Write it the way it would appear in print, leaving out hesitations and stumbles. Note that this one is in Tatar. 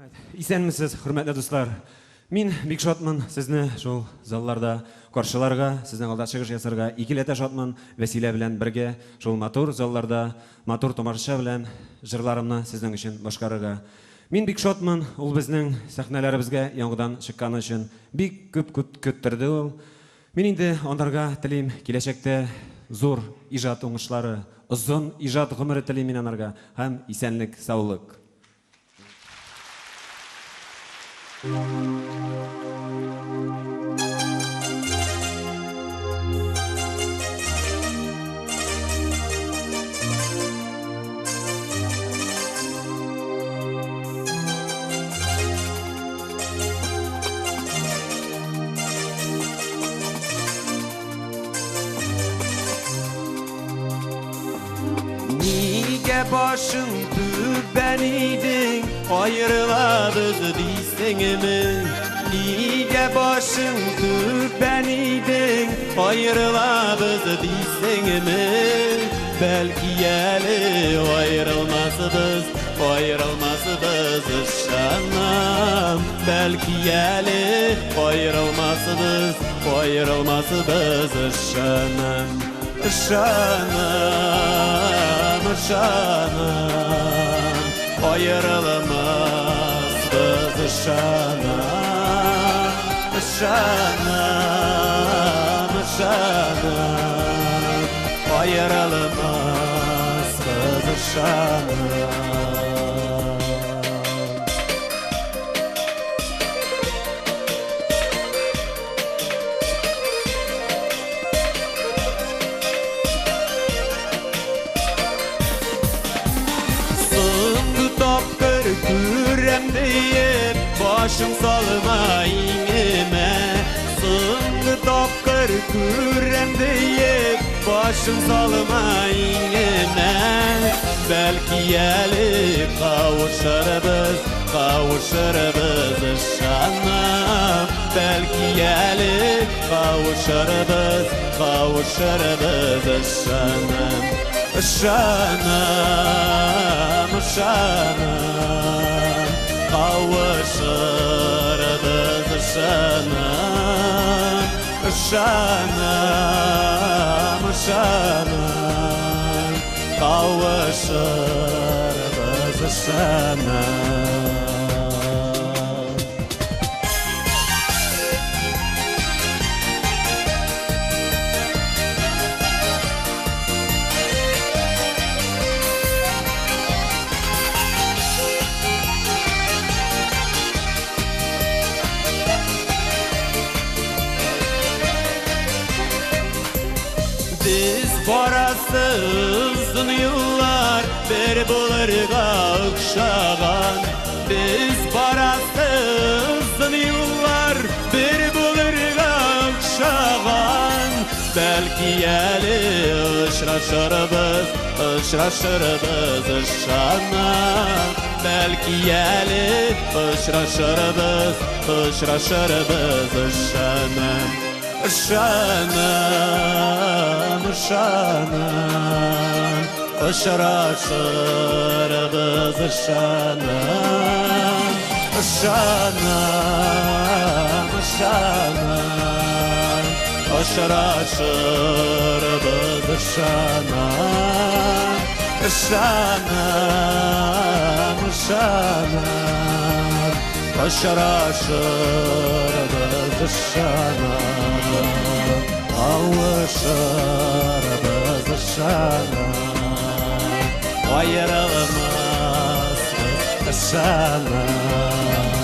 Рәхмәт. Исәнмесез, хөрмәтле дуслар. Мин бик шатмын сезне шул залларда каршыларга, сезнең алда чыгыш ясарга икеләтә шатмын. Вәсилә белән бергә шул матур залларда, матур тамашача белән җырларымны сезнең өчен башкарырга. Мин бик шатмын, ул безнең сәхнәләребезгә яңадан чыкканы өчен. Бик күп көттерде ул. Мин инде анарга телим киләчәктә зур иҗат уңышлары, озын иҗат гомере телим мин анарга һәм исәнлек, саулык. Нигә башың түбән идең, аерылабыз дисеңме? Нигә башың түбән идең, аерылабыз дисеңме? Бәлки әле аерылмасбыз, аерылмасбыз, ышанам. Бәлки әле аерылмасбыз, аерылмасбыз, ышанам. Ышанам, ышанам, аерылмасбыз, ышанам. Ышанам, ышанам, аерылмасбыз, ышанам. Соңгы тапкыр күрәм диеп, башың салма иңемә. Соңгы тапкыр күрәм диеп, башың салма иңемә. Бәлки әле кавышырбыз, кавышырбыз, ышанам. Бәлки әле кавышырбыз, кавышырбыз, ышанам. Ышанам, ышанам, кавышырбыз, ышанам. Ышанам, ышанам, кавышырбыз, ышанам. Без барасы озын юллар бер булырга охшаган. Без барасы озын юллар бер булырга охшаган. Бәлки әле очрашырбыз, очрашырбыз, ышанам. Бәлки әле очрашырбыз, очрашырбыз, ышанам. Ышанам, ышанам, очрашырбыз, ышанам. Ышанам, ышанам, очрашырбыз, ышанам. Ышанам, ышанам, очрашырбыз, ышанам. Кавышырбыз, ышанам. Аерылмасбыз, ышанам.